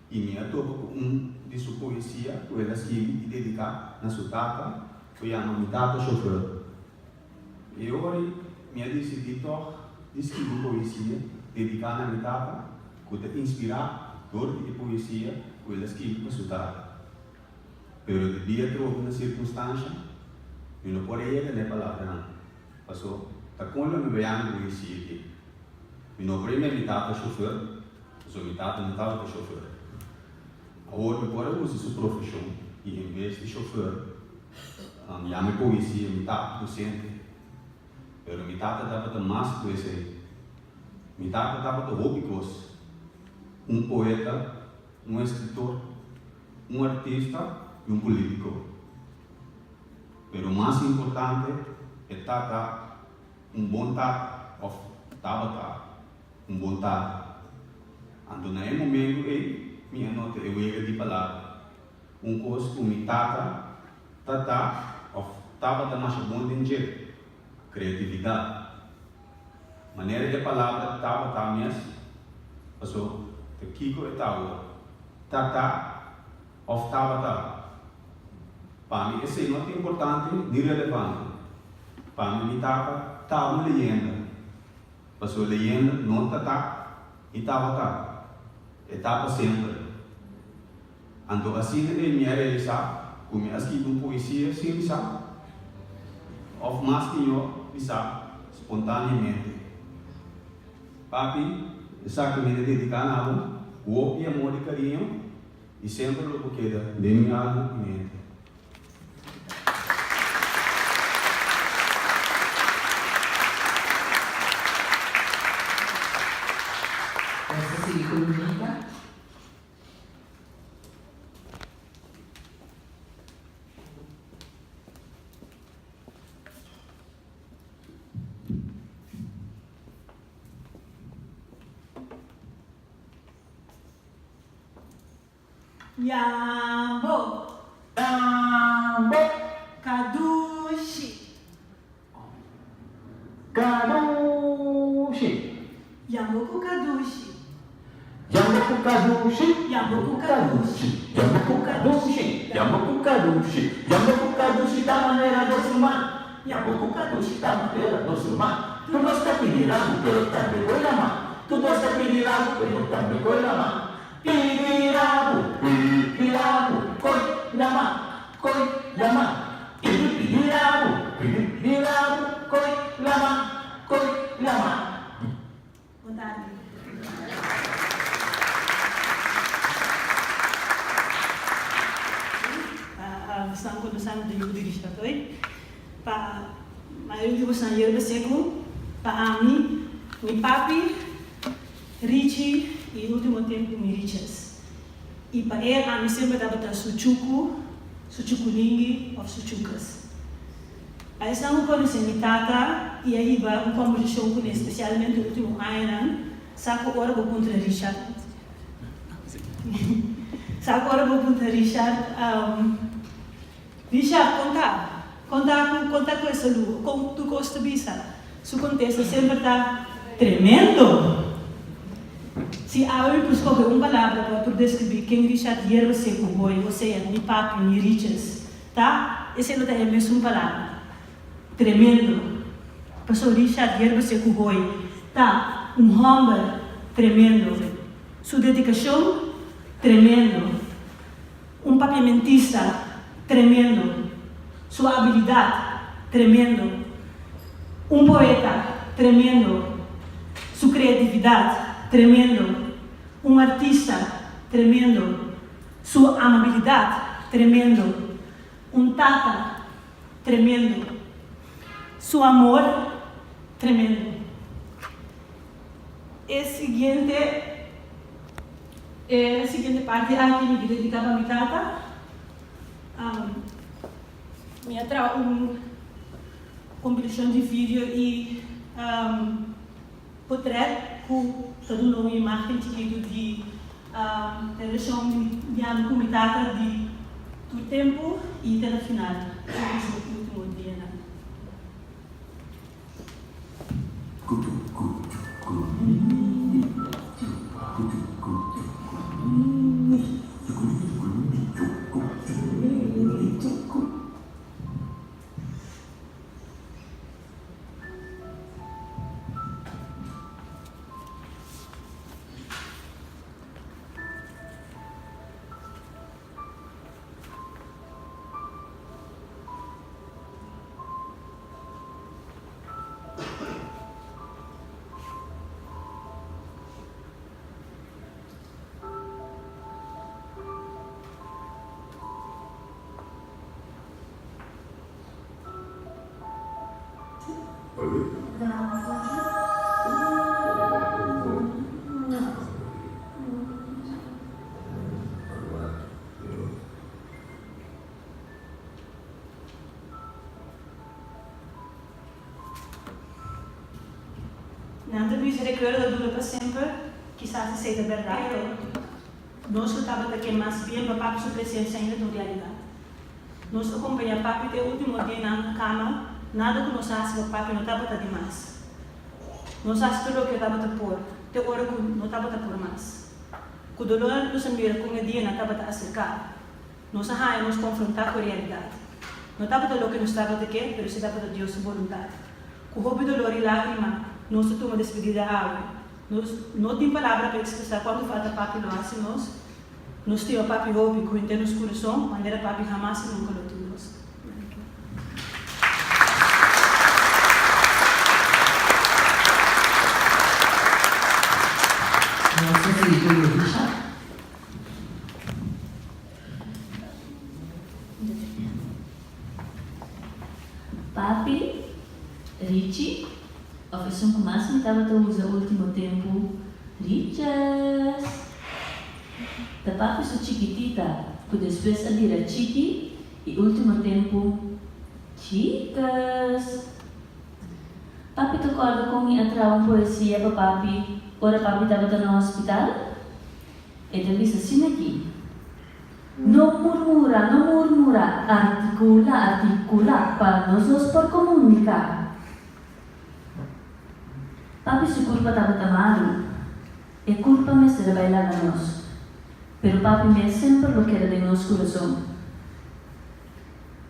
I mi a topa ku un di su poesia ku el a skibi i dediká na su tata, ku yama Mi Tata Shofùr. E ora ei mi a disidí tòg di skibi un poesia dediká na mi tata ku ta inspirá dor di e poesia ku el a skibi pa su tata. Pero debí a trobe na sirkunstansha, mi no por a yega na e palabranan, paso ta kon lo mi bai yama e poesia aki? Mi no por yama mi tata shofùr, paso mi tata no tabata shofùr. Awor mi por a usa su profeshon i en bes di shofùr, Yama e poesia mi tata docente, pero mi tata tabata mas ku esei. Mi tata tabata hopi kos, un poeta, un escritor, un artista i un politico. Pero mas importante e tata un bon tata of tabata un bon tata. Anto na e momento ei mi a nota e wega di palabra. Un kos ku mi tata ta ta òf tabata masha bon den dje, kreatividat. Manera e palabra tabata mes, paso ta kiko e ta awor, ta ta òf tabata. Pa mi esei no ta importante ni relevante. Pa mi mi tata ta un leyenda, paso leyenda no ta ta i tabata, e ta pa semper. Anto asina ei mi a realisá ku mi a skibi un poesia sin bisa, òf mas mihó bisa, spontaneamente. Papi, esaki mi ta dediká na bo ku hopi amor i kariño i semper lo bo keda den mi alma i mente. Nos ta sigui ku Lunita. Yambo. Yambo. Kadushi. Kadushi. Yambo ku kadushi. Yambo ku kadushi. Yambo ku kadushi. Yambo ku kadushi. Yambo ku kadushi. Yambo ku kadushi ta manera nos ruman. Yambo ku kadushi ta manera nos ruman. Tur nos ta pidi rabu pero tambe koe lama. Tur nos ta pidi rabu pero tambe koe lama. Pidi rabu, pidi rabu, koe lama, koe lama. Pidi pidi rabu, pidi pidi rabu, koe lama, koe lama. Bon tardi. Pa esnan ku no sa no ta yu di Richard hoy. Pa mayoria di boso nan yerba seku. Pa ami, mi papi, Richie i ultimo tempu mi Riches. I pa e ami semper tabata su chuku, su chukulingui òf su chukas. Pa esnan ku konosé mi tata i a hiba un kòmbersashon kuné spesialmente último añanan, sa ku ora bo puntra Richard, sa ku ora bo puntra Richard, Richard, kon ta? Kon ta ku kon ta ku e salú? Kon tur kos ta bisa? Su kontesta semper ta, Tremendo! Si awe mi por skohe un palabra pa por deskribí ken Richard Yerba Seku Hoy, osea, mi papi, mi Riches, ta, esei lo ta e mesun palabra. Tremendo. Pasobra Richard Yerba Seku Hoy ta un hòmber tremendo. Su dedikashon, tremendo. Un papiamentista tremendo. Su abilidad tremendo. Un poeta tremendo. Su creatividad tremendo. Un artista tremendo. Su amabilidad tremendo. Un tata tremendo. Su amor tremendo. E siguiente e siguiente parti aki mi ke dediká pa mi tata. Mi a traha un kompilashon di video i potrèt ku ta duna un imágen chikitu di relashon di ami ku mi tata di tur tempu i te na final di su último dianan. Nan ta bisa rekuerdo ta dura pa semper, kisas esei ta bèrdat, pero nos lo tabata ke mas bien pa Papi su presensia ainda ta un realidat. Nos a kompañá Papi te e último dianan na kama, nada ku nos a hasi pa Papi no tabata di mas. Nos a hasi tur loke tabata por, te ora ku no tabata por mas. Ku dolor nos a mira kon e dianan tabata aserká. Nos a haña nos konfrontá ku e realidat. No tabata loke nos tabata ke, pero si tabata Dios su boluntat. Ku hopi dolor i lágrima, nos ta tuma despedida awe. Nos no tin palabra pa ekspresá kuantu falta Papi lo hasi nos. Nos stima Papi hopi ku henter nos kurason, manera Papi hamas i nunka lo tin nos. Nos ta sigui ku Richard. Papi, Richie, of esun ku mas mi tabata usa ultimo tempu, Riches. Ta papi su chikitita ku despues a bira chiki i ultimo tempu, Chicas. Papi ta kòrda kon mi a traha un poesia pa papi ora papi tabata na hospital? E ta bisa asina aki. No murmura, no murmura, articula, articula, pa nos dos por comunica. Papi su curpa tabata malu. E curpa mester a bay laga nos. Pero papi mes semper lo keda den nos curason.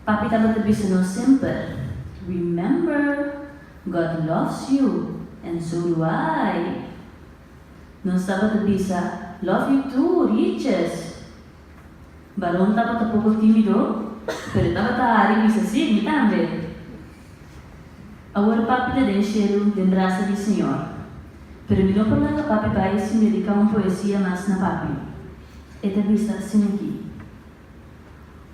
Papi tabata bisa nos semper, Remember, God loves you, and so do I. Nos tabata bisa, Love you too, Riches. Baron tabata poko tímido, pero e tabata hari bisa, Sí, mi tambe. Awor papi ta den shelu, den brasa di Señor. Pero mi no por laga papi bai sin dediká un poesia mas na papi. E ta bisa asin'aki.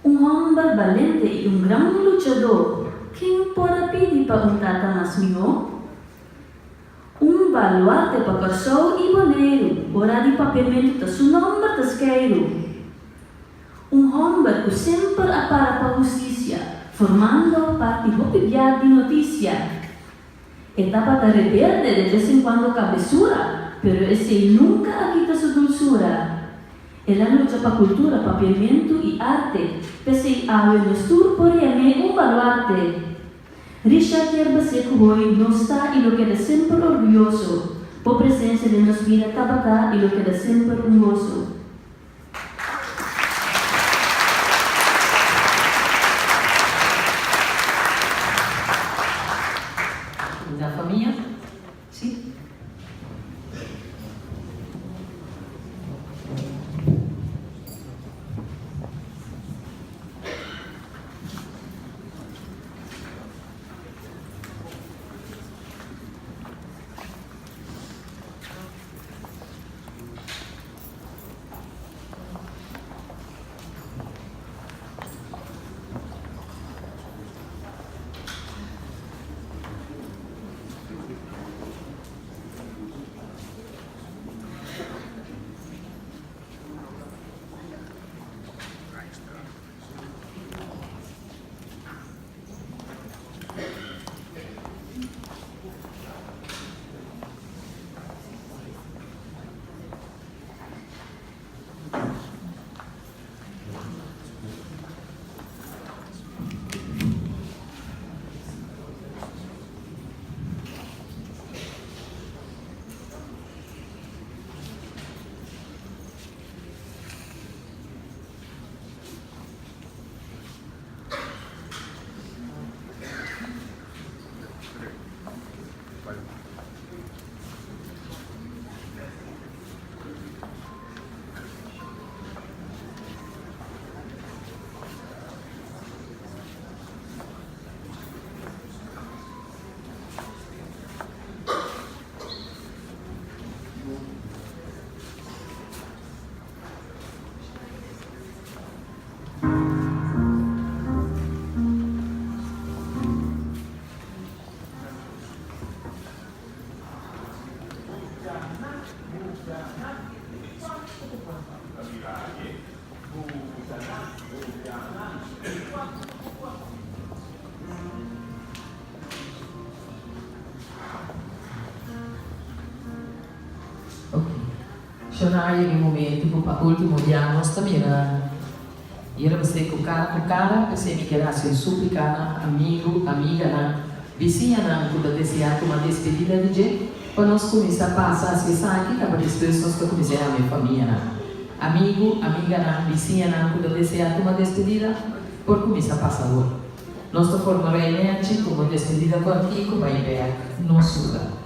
Un hòmber balente i un gran luchadó, ken por a pidi pa un tata mas mihó? Un baluarte pa Kòrsou i Boneiru, ora di papiamentu ta su nòmber ta skeiru. Un hòmber ku semper a para pa hustisia, formando parti hopi bia di notisia. E tabata rebelde, de bes en cuando cabesura, pero esey nunca a kita su dulsura. El a lucha pa cultura, papiamento y arte, p'esey awe nos tur por yam'é un baluarte. Richard Yerba Seco Hoy nos ta y lo keda semper orguyoso, bo presencia den nos bida tabata y lo keda semper un goso. Na famia, si. Ok. Shona a yega e momento ku pa ultimo bia nos ta mira Yerba Seco kara ku kara, p'esei mi kier hasi un súplika na amigu, amiganan, bisiñanan ku ta deseá tuma despedida di dje, pa nos kuminsá pasa hasi esaki, kaba despues nos ta kuminsá yama e famianan. Amigu, amiganan, bisiñanan ku ta deseá tuma despedida, por kuminsá pasa awor. Nos ta forma rei nèchi komo despedida kòrtiku bai bèk nos lugá.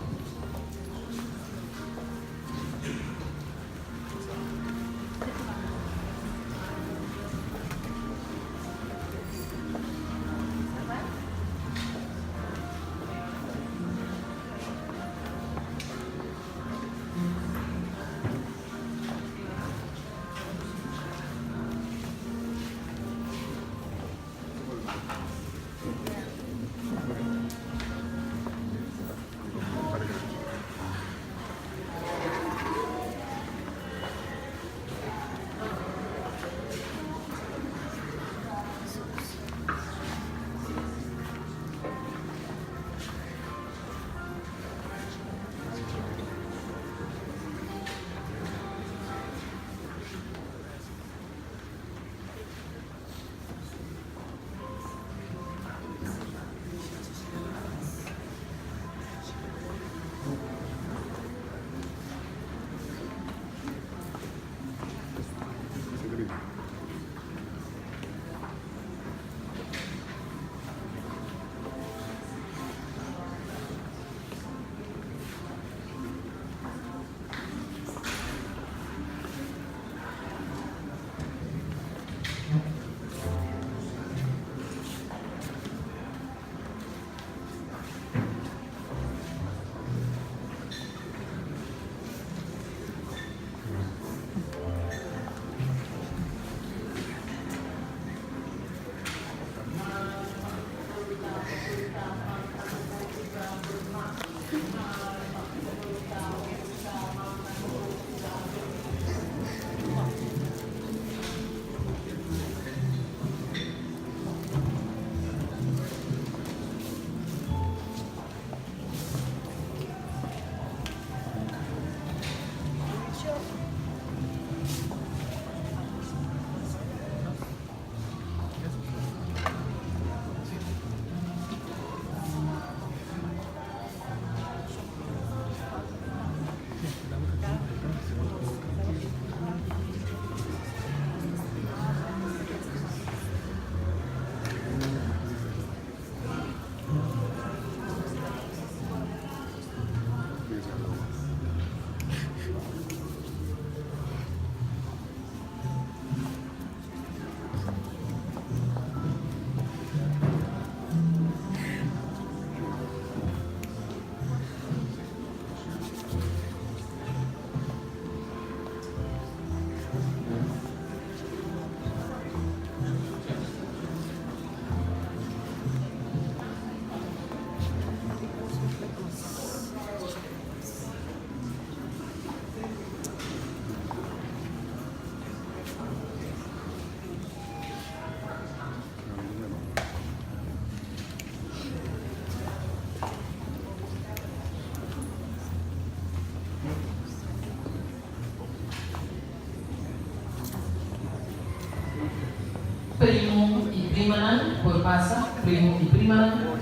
Primo y primanan por pasa, primo y primanan.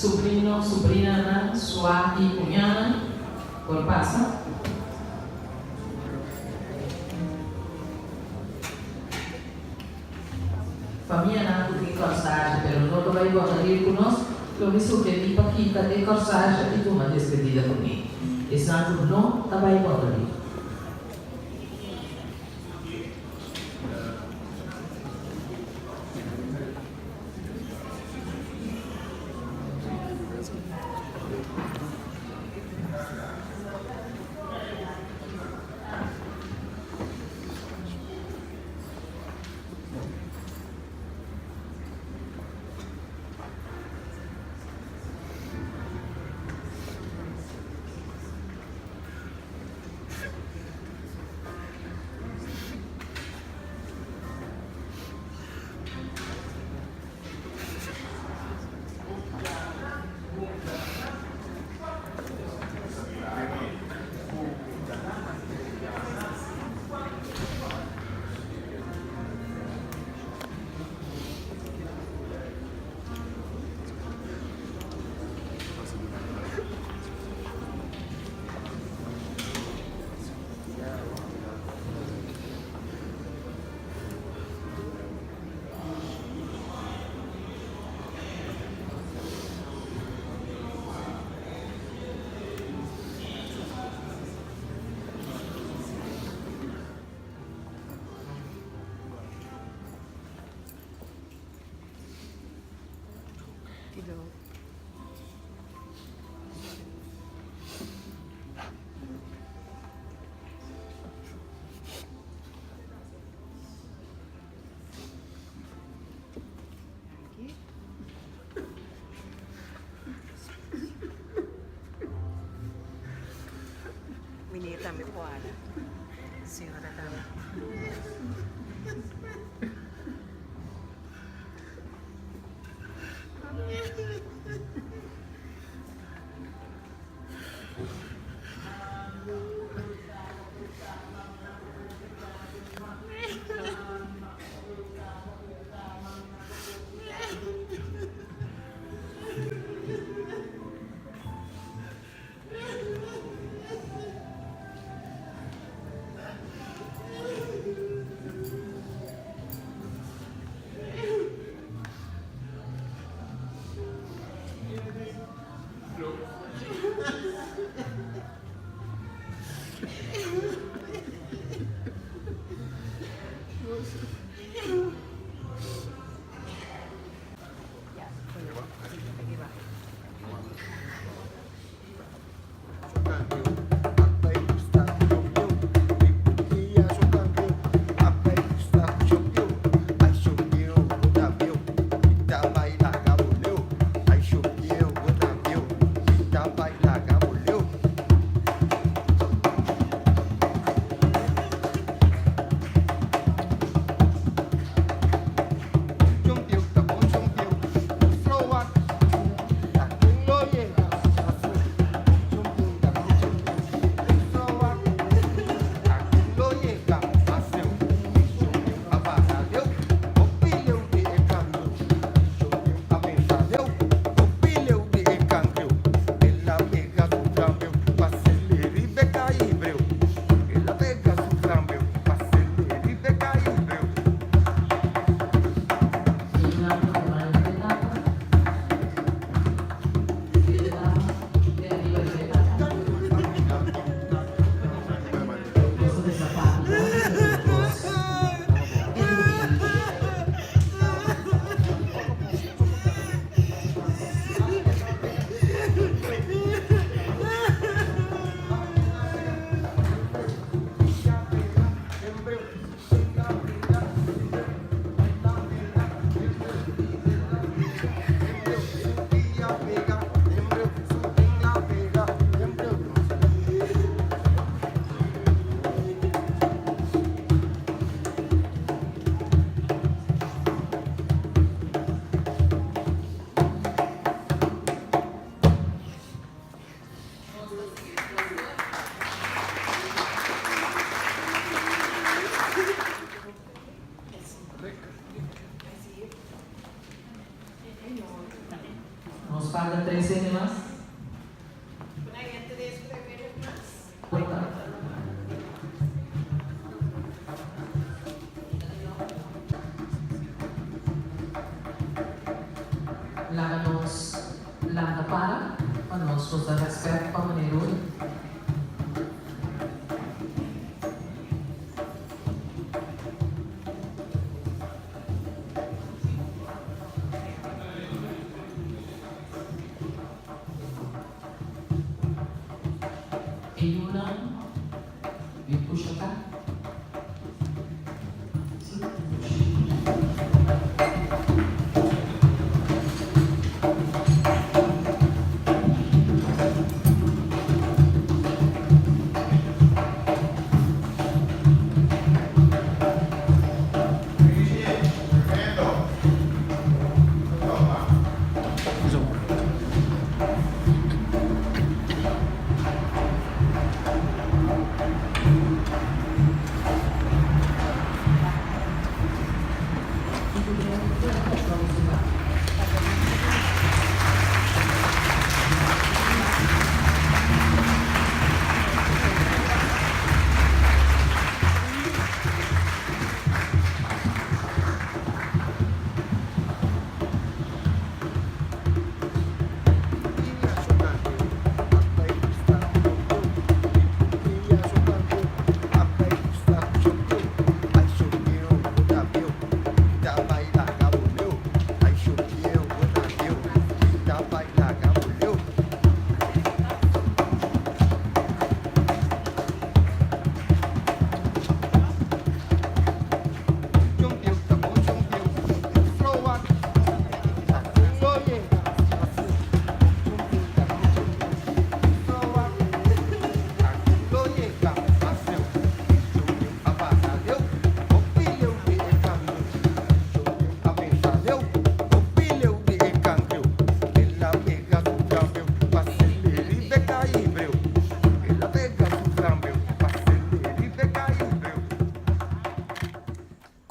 Subrino, subrinanan, sua y cuñanan por pasa. Famianan cu tin corsage pero no ta bay bota rir cu nos, lo mi sugeri pa kita e corsage y tuma despedida cu mi. Esnan cu no ta bay bota rir. Nos falta tres hende mas. Laga nos lanta para pa nos por da rèspèt pa meneer Roy. E yunan bin pusha ta? Si, pusha.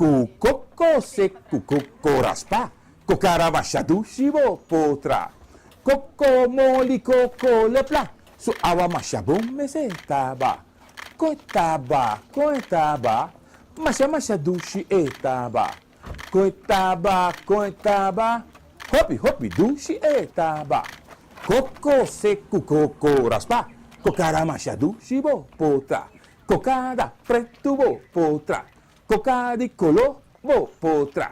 Ku koko seku koko raspa ku karabasha dushi bo potra koko moli koko lepla su awa masha bon mester taba kon e taba kon e taba masha masha dushi e taba kon e taba kon e taba hopi hopi dushi e taba koko seku koko raspa ku karamasha dushi bo potra Kokada pretu bo por tra. Koka di kolo bo por tra.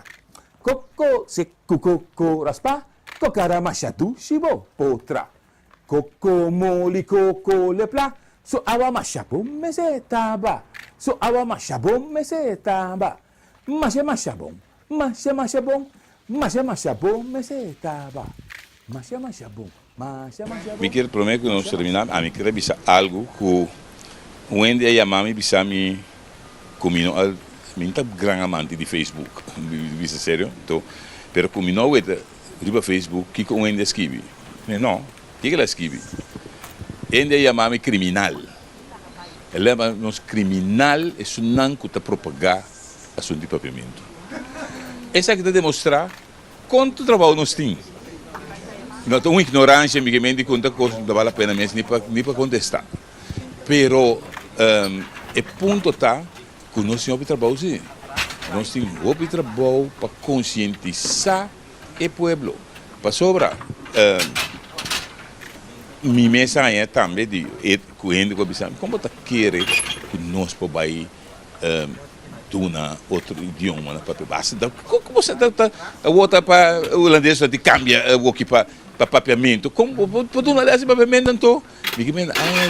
Koko seku koko raspa kokada masha dushi bo por tra. Koko moli koko lepla su awa masha bon mester taba. Su awa masha bon mester taba. Masha masha bon masha masha bon masha masha bon mester taba. Masha masha bon. Mi kier prome ku nos termina ami kier a bisa algu ku un hende a yama mi bisa mi ku mi no a mi no ta gran amante di Facebook mi bisa serio anto pero ku mi no a weta riba Facebook kiko un hende a skibi mi no kiko el a skibi hende a yama mi kriminal el a yama nos kriminal esunnan ku ta propaga asuntu di papiamentu esaki ta demostra Kontu trabou nos tin? No ta un ignorancia mi ke men di konta kos no ta bal la pena mes ni pa ni pa kontesta. Pero e punto ta ku nos tin hopi trabou si. Nos tin hopi trabou pa konsientisa e pueblo. Pasobra mi mes haña tambe di e ku hende ku a bisa mi kon bo ta kere ku nos por bai duna otro idioma na papia basta ta con bo sa ta ta wota pa hulandes ta di cambia awoki pa pa papiamento con bo por duna les di papiamento anto mi ki menda aña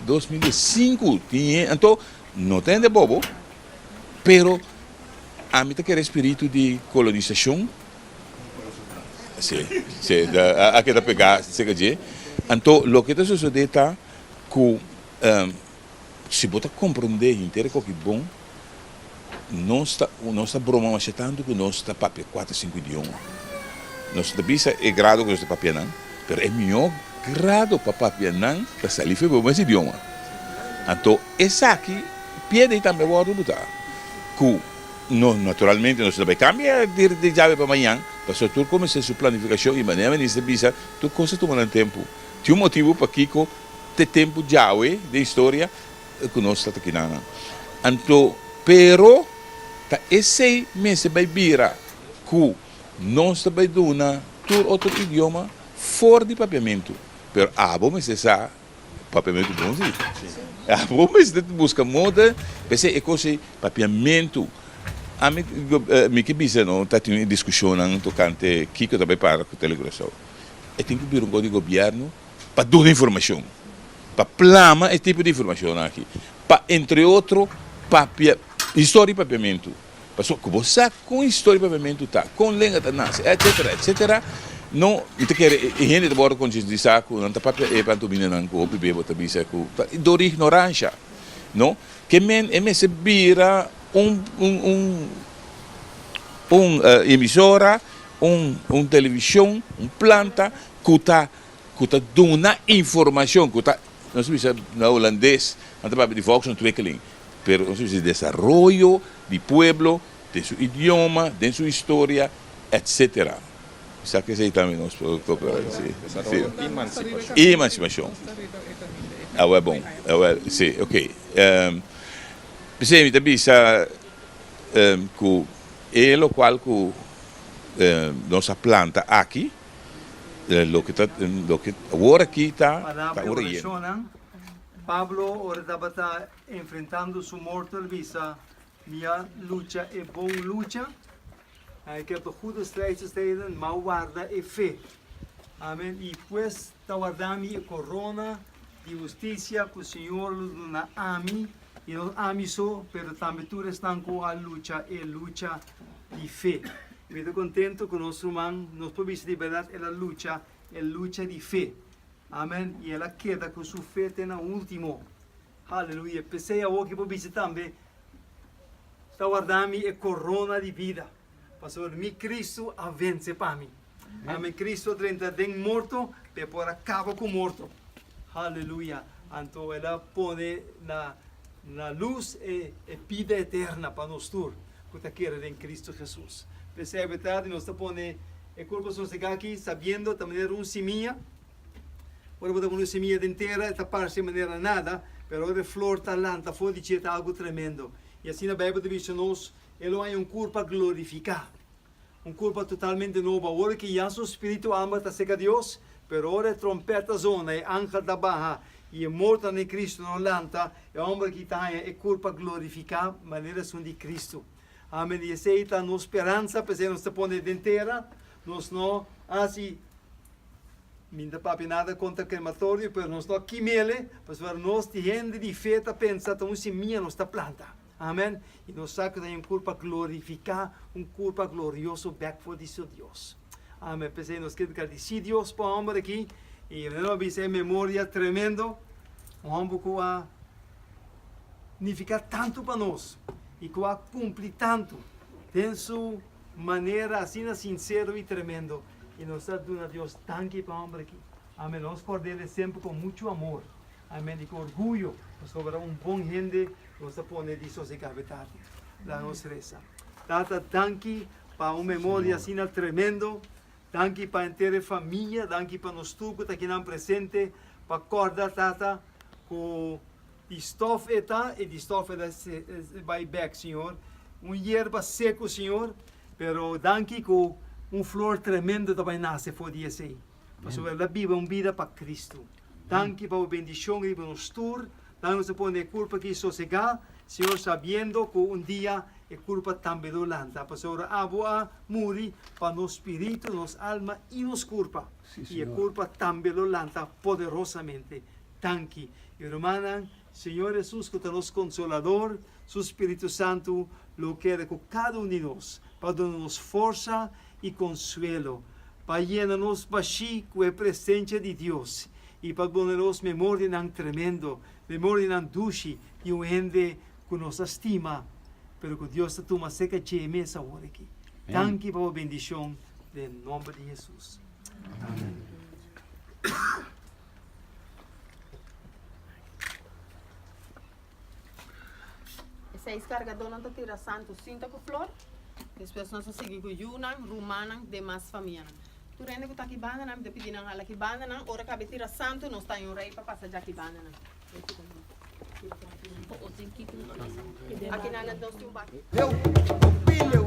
2005 tin anto no ta hende bobo pero ami ta kere espiritu di colonisacion si si a keda pega cerca dje anto loke ta sosode ta cu. Si bo ta komprondé henter e koki bon, nos ta nos ta broma masha tantu ku nos ta papia kuater sinku idioma. Nos no ta bisa e grado ku nos ta papia nan, pero e mihó grado pa papia nan ta sali for bo mes idioma. Anto esaki piedra ei tambe wòrdu butá ku. No, naturalmente nos ta bai cambia di di djawe pa mañan, pasobra tur con mester su planificacion y manera minister bisa tur cos ta tuma nan tempo. Tin un motibo pakico te tempo djawe den historia cu nos ta taki nan. Anto, pero ta esey mester bai bira cu nos ta bai duna tur otro idioma for di papiamento, pero abo mester sa Papiamentu bon si. Abo mester buska moda p'esei e kos ei papiamentu. Ami mi ke bisa no ta tin diskushonnan tokante kiko ta bai para ku Telecuraçao. E tin ku bira un kos di gobièrnu pa duna informashon, pa plama e tipo di informashonnan aki, pa entre otro papia historia di papiamentu. Pasobra ku bo sa kon historia di papiamentu ta, kon lenga ta nase, etcetera, etcetera, no, mi ta kere e hende ta wòrdu konsientisá ku nan ta papia e pantominanan ku hopi be bo ta bisa ku ta dor di ignoransha, no. Ke men e mester bira un un un un emisora, un un televishon, un planta ku ta ku ta duna informashon, ku ta, nos ta bisa na hulandes, nan ta papia di volksontwikkeling. Pero nos mester desaroyo di pueblo den su idioma, den su historia, etc. Sa cu esey tambe nos por coopera. Si. Emancipacion. Awel bon. Awel, si, ok. P'esey mi ta bisa cu e locual cu nos a planta aki, loke ta, loke awor aki ta, ta un relleno. Pablo ora tabata enfrentando su morto el bisa, Mi a lucha e bon lucha, ik heb de goede strijd gestreden, m'a warda e fe. Amen. I pues ta warda mi e korona di hustisia ku Señor lo duna ami, i no ami so, pero tambe tur esnan ku a lucha e lucha di fe. Mi ta kontento ku nos ruman, nos por bisa di bèrdat el a lucha e lucha di fe. Amen, i el a keda ku su fe te na ultimo. Haleluya! P'esei awor ki bo bisa tambe, Ta warda mi e korona di bida, pasobra mi Kristu a vense pa mi. Amen, Kristu a drenta den morto p'e por a kaba ku morto. Haleluya! Anto el a pone na na lus e e bida eterna pa nos tur ku ta kere den Kristu Hesus. P'esei awe tardi nos ta pone e kurpa sosegá aki sabiendo ta manera un simia. Ora bo ta pone un simia den tera e ta parse manera nada, pero ora e flor ta lanta for di dje ta algu tremendo. I asina Beibel ta bisa nos, E lo haña un kurpa glorifiká, un kurpa totalmente nobo. Awor ki ya su spiritu alma ta serka Dios, pero ora e trompèt ta zona, e angel ta baha i e mortonan den Kristu lo lanta, e hòmber aki ta haña e kurpa glorifiká manera esun di Kristu. Amen. I esei ta nos speransa, p'esei nos ta pone den tera, nos no hasi. Mi no ta papia nada kontra krematorio, pero nos no a kimele, pasobra nos di hende di fe ta pensa ta un simia nos ta planta. Amen. I nos sa ku ta un kurpa glorifiká, un kurpa glorioso bèk for di su Dios. Amen. P'esei nos kier gradisí Dios pa e hòmber aki. I mi no a bisa e memoria tremendo, un hòmber ku a nifiká tantu pa nos i ku a kumpli tantu den su manera asina sinsero i tremendo. I nos ta duna Dios danki pa homber aki. Amen. Nos kord'el e semper ku muchu amor. Amen. I ku orguyo. Pasobra un bon hende nos ta pone di sosegá be tardi. Laga nos resa. Tata, danki pa un memoria asina tremendo. Danki pa henter e famia. Danki pa nos tur ku ta akinan presente. Pa kòrda, Tata, ku Di stof e ta i di stof e ta bai bek, Señor. Un yerba seku, Señor, pero danki ku un flor tremendo ta bai nase for di esei. Pasobra el a biba un bida pa Kristu. Danki pa bo bendishon riba nos tur. Danki nos a pone e kurpa aki sosegá, Señor, sabiendo ku un dia e kurpa tambe lo lanta. Pasobra abo a muri pa nos spiritu, nos alma i nos kurpa. I e kurpa tambe lo lanta poderosamente. Danki. I rumannan, Señor Hesus ku ta nos Konsolador, Su Spiritu Santu lo keda ku kada un di nos pa duna nos forsa i konsuelo, pa yena nos bashí ku e presensia di Dios i pa duna nos memorianan tremendo, memorianan dushi di un hende ku nos a stima, pero ku Dios ta tuma serka dje mes awor aki. Danki pa bo bendishon den nomber di Hesus. Amen. Seis kargadónan ta tira santu sinta ku flor. Despues nos ta sigui ku yunan, rumannan, demas famianan. Tur hende ku ta aki bandanan, mi ta pidi nan hala aki bandanan. Ora kabe tira santu, nos ta haña un rei pa pasa djaki bandanan. Aki nan nos tin un baki.